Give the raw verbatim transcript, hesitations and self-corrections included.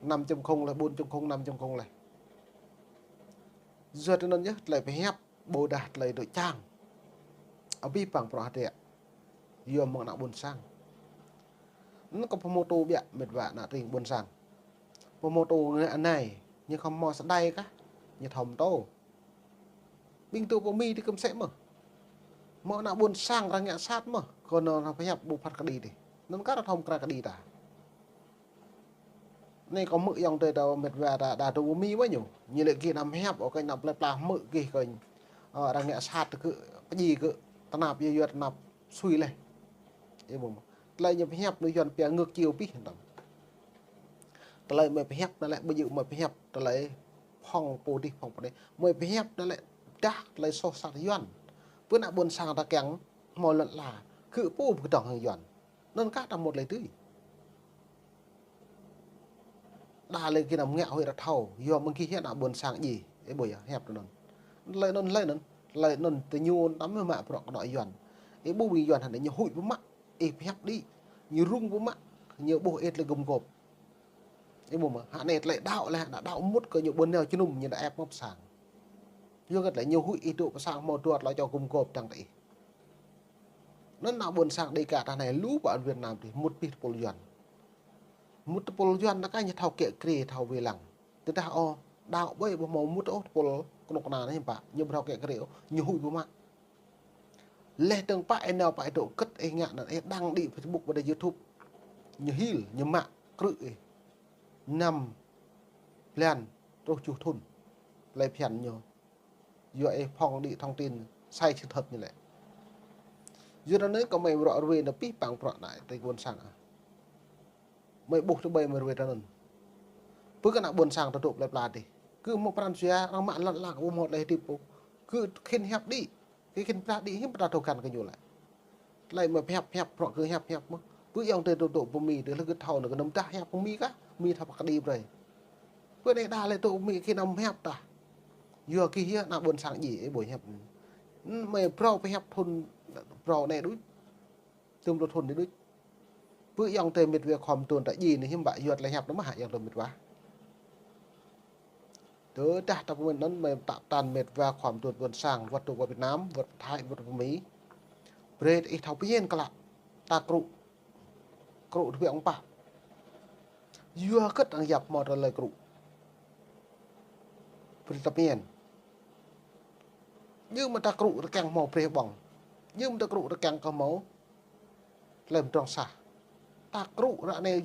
năm chấm không leh, bốn chấm không, năm chấm không leh. Yua tui anŭn yơh, tơlơi pơhiăp ƀôdah tơlơi dŏ čang. Abih bang prŏng hơdră. Yua mơ̆ng ană ƀôn sang. Anŭn kâo pơhmutu biă mĕt wa ană tring ƀôn sang. Pơhmutu ngă anai, ñu khŏm hmâo sơdai kah, ñu thâo pơhmutu. Ƀing tŭ pơ Mi tih kơm sĕ mơ̆n. Hmâo ană ƀôn sang arăng ngă sat mơ̆n, kơ anŭn arăng pơhiăp ƀu phat kơđi tih. Anŭn kah arăng thâo krăn kơđi ta. Anai kâo hmư̆ ayŏng adơi ta mĕt wa ta, ta tŭ pơ Mi mơ̆n ñu. Ñu lĕ gih anăm hiăp, ôkê, anăm plơi pla hmư̆ gih kơ, ơ, arăng ngă sat kơ, pơdjai kơ, tơnap yua yua tơnap sui leh. Ih ƀuh mơ̆n. Tơlơi ñu pơhiăp anŭn Yuan pia ngược chiều pih anŭn. Tơlơi mơi pơhiăp anŭn lĕ ƀu djơ̆ mơi pơhiăp tơlơi phŏng pô dih phŏng pô anai. Mơi pơhiăp anŭn lĕ dah tơlơi soh sat Yuan. Pơ ană ƀôn sang ta kiăng hmâo lŏn ala. Khư pô pơkơdơ̆ng hăng Yuan. Anŭn kah ta mŭt lĕ tui. Đa lĕ gih anăm ngă huĭ ră thâo, yua mơ̆ng gih hiăp ană ƀôn sang djai, ih ƀuh yơh, hiăp tui anŭn. Tơlơi anŭn, tơlơi anŭn, tơlơi anŭn tơ ñu anăm mă bruă kơ anŏ Yuan. Ih ƀuh ƀing Yuan hă anai ñu huĭ pơmă, ih pơhiăp đĭ, ñu rŭng pơmă, ñu ƀuh ih tơlơi gum gôp. Ih ƀuh mơ̆n, hă anai tơlơi đaŏ lĕ, đaŏ mŭt kơ ñu ƀôn nao jơnum ñu đa ĕp mă pơ sang. Yua kơ tơlơi ñu huĭ ih dŏ pơ sang hmâo dua tơlơi čô gum gôp dăng tơ ih. Anŭn ană ƀôn sang Đêga ta anai lu pơ Việt Nam tih, mŭt pih tơpul Yuan. Mŭt tơpul Yuan anŭn kah ñu thâo kiă kriê, thâo wai lăng. Tơdah ôh, đaŏ ƀơi ƀu hmâo mŭt ôh tơpul kơnuk kơna anai pă, ñu ƀu thâo kiă kriê ôh, ñu huĭ pơmă. Leh dơ̆ng pă ih nao pă ih dŏ kơ̆t ih ngă anŭn, ih đăng đĭ Facebook ƀơi YouTube. Ñu hil, ñu mă, krư̆ ih. Năm blan truh tơjuh thŭn. Tơlơi phiăn ñu. Yua ih phŏng đĭ thông tin sai sự thật ñu lĕ. Yua anŭn kơ mơi ră ruai anŭn pih pang prŏng anai tơ ƀôn sang ah. Mơi ƀuh tơƀơi mơi ruai tơ anŭn. Pơ kơ ană ƀôn sang ta dŏ plơi pla tih. Kơ hmâo pran jua, arăng mă lŏn ala kơ ƀu hmâo tơlơi hơdip ôh. Kơ khĭn hiăp đĭ. Kơ khĭn pơdah đĭ hiư̆m pơdah thâo găn kơ ñu lĕ. Tơlơi mơi pơhiăp, pơhiăp, prŏng kơ hiăp, hiăp mơ̆n. Pơ ayŏng adơi dŏ, dŏ pơ Mi, tơlơi gơ̆t thâo anŭn kơ anăm dah hiăp pơ Mi kah, Mi thâo pơkơđi brơi. Pơ anai đa lĕ dŏ pơ Mi kơ anăm hiăp tah. Yua gih hiăp ană ƀôn sang djai, ih ƀuh hiăp. Mơi phrâo pơhiăp thŭn, phrâo anai đôč. Tơm dua thŭn anai đôč. Pơ ayŏng adơi mĕt wa khŏm tuan ta djai anai hiư̆m pă yua tơlơi hiăp anŭn mơ̆n hă ayŏng adơi mĕt wa. Tơdah ta pơmĭn anŭn mơi pơtă pơtăn mĕt wa khŏm tuan ƀôn sang, wơ̆t dŏ pơ Việt Nam, wơ̆t pơ Thái, wơ̆t pơ Mi. Brơi ih thâo pơñen klă. Ta krŭ. Krŭ tơbiă ƀơ̆ng pă. Yua hơget arăng yap hmâo tơlơi krŭ. Brơi ta pơñen. Yua mơ̆ ta krŭ rơkăng hmâo brơi ƀơ̆ng. Yua mơ̆ ta krŭ rơkăng kơ hmâo tơlơi pơdrŏng sah. Ta krŭ ră anai